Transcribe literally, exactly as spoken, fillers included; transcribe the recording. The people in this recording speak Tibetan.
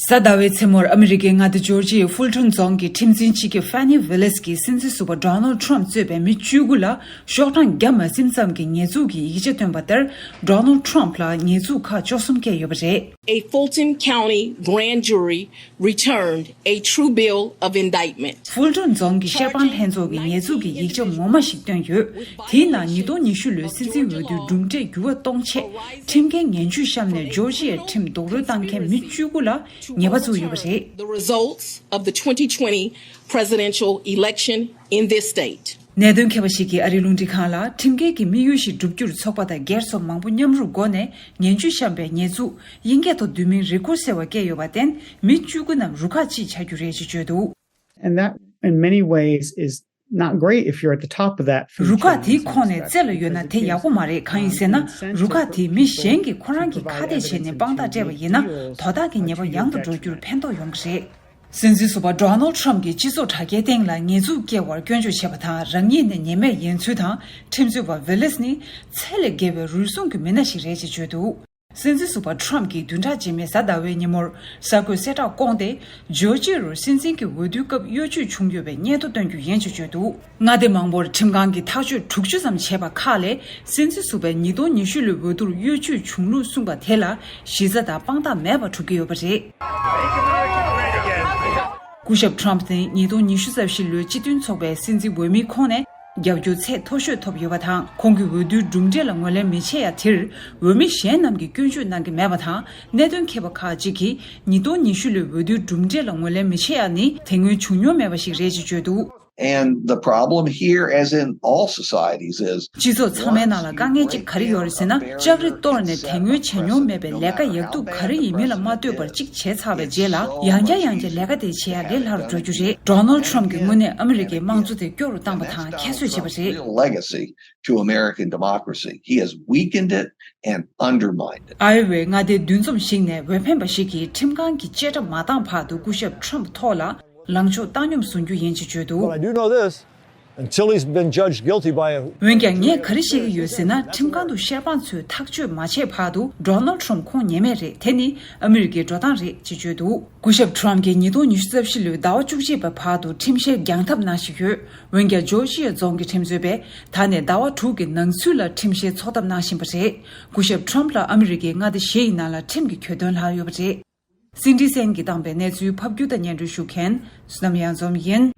གཟའ་ཟླ་བའི་མཚན་མོར་ཨ་མི་རི་ཀའི་མངའ་སྡེ་ཇོར་ཇི་ཡའི་ཧྥུལ་ཊོན་རྫོང་གི་ཁྲིམས་འཛིན་སྤྱི་ཁྱབ་ཧྥ་ནི་ཝི་ལེས་ཀྱིས་སྲིད་འཛིན་ཟུར་པ་ཌོ་ནལ་ཌི་ཊརམ་གཙོས་པའི་མི་བཅུ་དགུ་ལ་ཤོག་གྲངས་བརྒྱ་མ་ཟིན་ཙམ་གྱི་ཉེས་འཛུགས་ཀྱི་ཡིག་ཆ་བཏོན་པ་ལྟར། ཌོ་ནལ་ཌི་ཊརམ་ལ་ཉེས་འཛུགས་ཁག་བཅུ་གསུམ་བཀལ་ཡོད་པ་རེད། A Fulton County grand jury returned a true bill of indictment. ཧྥུལ་ཊོན་རྫོང་གི་ཤེར་དཔང་ལྷན་ཚོགས་ཀྱིས་ཉེས་འཛུགས་ཀྱི་ཡིག་ཆ་ངོ་མ་ཞིག་བཏོན་ཡོད། དེའི་ནང་ཉིས་སྟོང་ཉི་ཤུ་ལོའི་སྲིད་འཛིན་འོས་བསྡུའི་གྲུབ་འབྲས་འགྱུར་བ་གཏོང་ཆེད་ཁྲིམས་འགན་ངན་ཇུས་བཤམས་ནས་ཇོར་ཇི་ཡའི་ཁྲིམས་རྡོག་རོལ་བཏང་མཁན་མི་བཅུ་དགུ་ལ་ཉེས་པ་བཙུགས་ཡོད་པ་རེད། The results of the twenty twenty presidential election in this state. གནད་དོན་མཁས་པ་ཞིག་གིས་ཨ་རིའི་རླུང་འཕྲིན་ཁང་ལ། ཁྲིམས་འགལ་གྱི་དམིགས་ཡུལ་ཞིག་བསྒྲུབ་རྒྱུར་ཚོགས་པ་དང་སྒེར་སོགས་མང་པོ་མཉམ་རུབ་སྒོ་ནས་ངན་ཇུས་བཤམས་པའི་ཉེས་འཛུགས། དབྱིན་སྐད་ཐོག་བསྡུས་མིང་རི་ཀོ་ཟེར་བ་བཀལ་ཡོད་པར་བརྟེན། མི་བཅུ་དགུ་རྣམས་རུ་ཁག་གཅིག་ཆགས་རྒྱུ་རེད་ཅེས་བརྗོད་འདུག And that, in many ways, is not great if you're at the top of that food chain. རུ་ཁག་དེའི་ཁོངས་ནས་རྩེ་ལ་ཡོད་ན་དེ་ཡག་པོ་མ་རེད། གང་ཡིན་ཟེར་ན། རུ་ཁག་དེས་མི་གཞན་གྱིས་ཁོ་རང་གི་ཁ་གཏད་བྱས་ནས་དཔང་རྟགས་སྤྲད་པ་ཡིན་ན། དོ་བདག་གི་ཉེས་པ་ཡང་དུ་འགྲོ་རྒྱུར་ཕན་ཐོགས་ཡོང་གི་རེད། སྲིད་འཛིན་ཟུར་པ་ཌོ་ནལ་ཌི་ཊརམ་གྱིས་སྤྱི་ཚོགས་དྲ་རྒྱའི་སྟེང་ལ་ཉེས་འཛུགས་བཀལ་བར་སྐྱོན་བརྗོད་བྱས་པ་དང་། རང་ཉིད་ནི་ཉེས་མེད་ཡིན་ཚུལ་དང་། ཁྲིམས་རྩོད་པ་ཝི་ལེས་ནི་ཚད་ལས་བརྒལ་བའི་རུལ་སུངས་ཀྱི་མི་སྣ་ཞིག་རེད་ཅེས་བརྗོད་འདུག་སྲིད་འཛིན་ཟུར་པ་ཊརམ་གྱིས་བདུན་ཕྲག་རྗེས་མའི་གཟའ་ཟླ་བའི་ཉིན་མོར་གསར་འགོད་གསལ་བསྒྲགས་བསྐོངས་ཏེ། ཇོར་ཇི་ཡ་རུ་སྲིད་འཛིན་གྱི་འོས་བསྡུའི་སྐབས་གཡོ་ཇུས་བྱུང་ཡོད་པའི་སྙན་ཐོ་བཏོན་རྒྱུ་ཡིན་ཅེས་བརྗོད་འདུག་མངའ་སྡེ་མང་པོར་ཁྲིམས་ཁང་གིས་ཐག་གཅོད་དྲུག་ཅུ་ཙམ་བྱས་པ་ཁག་ལས། སྲིད་འཛིན་ཟུར་པས་ཉིས་སྟོང་ཉི་ཤུ་ལོའི་འོས་བསྡུར་གཡོ་ཇུས་བྱུང་ལུགས་གསུངས་པ་དེ་ལ་གཞི་རྩ་དང་དཔང་རྟགས་མེད་པར་གྲུབ་ཀྱི་ཡོད་པ་རེད། སྐུ་ཞབས་ཊརམ་ནི་ཉིས་སྟོང་ཉི་ཤུ་རྩ་བཞི་ལོའི་སྤྱི་མཐུན་ཚོགས་པའི་སྲིད་འཛིན་འོས་མིའི་ཁོངས་ནས། རྒྱབ་སྐྱོར་ཚད་མཐོ་ཤོས་ཐོབ་ཡོད་པ་དང་། ཁོང་གི་འོས་བསྡུའི་གྲུབ་འབྲས་ལ་ངོས་ལེན་མི་བྱེད་ཡ་དེར། འོས་མི་གཞན་རྣམས་ཀྱིས་སྐྱོན་བརྗོད་གནང་གི་མེད་པ་དང་། གནད་དོན་མཁས་པ་ཁག་ཅིག་གིས། ཉིས་སྟོང་ཉི་ཤུ་ལོའི་འོས་བསྡུའི་གྲུབ་འབྲས་ལ་ངོས་ལེན་མི་བྱེད་ཡ་ནི། དེ་སྔོན་བྱུང་མྱོང་མེད་པ་ཞིག་རེད་ཅེས་བརྗོད་འདུག And the problem here, as in all societies, is སྤྱི་ཚོགས་ཚང་མའི་ནང་ལ་དཀའ་ངལ་གཅིག་ག་རེ་ཡོད་རེད་ཟེར་ན། ལྕགས་རི་གཏོར་ནས་དེ་སྔོན་བྱས་མྱོང་མེད་པའི་ལས་ཀ་ཡག་སྡུག་ག་རེ་ཡིན་མིན་ལ་མ་ལྟོས་པར་གཅིག་བྱས་ཚར་བའི་རྗེས་ལ། ཡང་བསྐྱར་ཡང་བསྐྱར་ལས་ཀ་དེ་བྱེད་ཡ་ལས་སླ་རུ་འགྲོ་རྒྱུ་རེད། ཌོ་ནལ་ཌི་ཊརམ་གྱིས་དངོས་གནས་ཨ་མི་རི་ཀའི་དམངས་གཙོ་དེ་སྐྱོ་རུ་བཏང་པ་དང་ཁྱད་གསོད་བྱས་པ་རེད། Real legacy to American democracy. He has weakened it and undermined it. ཨའི་ཝའི་མངའ་སྡེའི་འདུ་འཛོམས་ཤིག་ནས་འོས་འཕེན་པ་ཞིག་གིས་ཁྲིམས་ཁང་གིས་བཅད་ཁྲ་མ་བཏང་བར་དུ་སྐུ་ཞབས་ཊརམ་ཐོག་ལ་ལངས་ཕྱོགས་བཏང་སྙོམས་བཟོ་རྒྱུ་ཡིན་ཅེས་བརྗོད་འདུག But I do know this. Until he's been judged guilty by a འོན་ཀྱང་ངས་ག་རེ་བཤད་ཀྱི་ཡོད་ཟེར་ན། ཁྲིམས་ཁང་དུ་ཤེར་དཔང་ཚོས་ཐག་གཅོད་མ་བྱས་བར་དུ་ཌོ་ནལ་ཌི་ཊརམ་ཁོང་ཉེས་མེད་རེད། དེ་ནི་ཨ་མི་རི་ཀའི་འགྲོ་སྟངས་རེད་ཅེས་བརྗོད་འདུག་སྐུ་ཞབས་ཊརམ་གྱིས་ཉིས་སྟོང་ཉི་ཤུ་རྩ་བཞི་ལོའི་ཟླ་བ་བཅུ་གཅིག་པའི་བར་དུ་ཁྲིམས་བཤེར་འགྱངས་ཐབས་གནང་བཞིན་ཡོད། འོན་ཀྱང་ཇོར་ཇི་ཡ་རྫོང་གི་ཁྲིམས་རྩོད་པས་ད་ནས་ཟླ་བ་དྲུག་གི་ནང་ཚུད་ལ་ཁྲིམས་བཤེར་འཚོགས་ཐབས་གནང་བཞིན་པ་རེད། སྐུ་ཞབས་ཊརམ་ལ་ཨ་མི་རི་ཀའི་མངའ་སྡེ་བཞི་ཡི་ནང་ལ་ཁྲིམས་ཀྱི་གྱོད་དོན་ལྷག་ཡོད་པ་རེད། སིན་ཌི་སན་གྱིས་བཏང་པའི་གནས་ཚུལ་ཕབ་སྒྱུར་དང་སྙན་སྒྲོན་ཞུ་མཁན་བསོད་ནམས་གཡང་འཛོམས་ཡིན།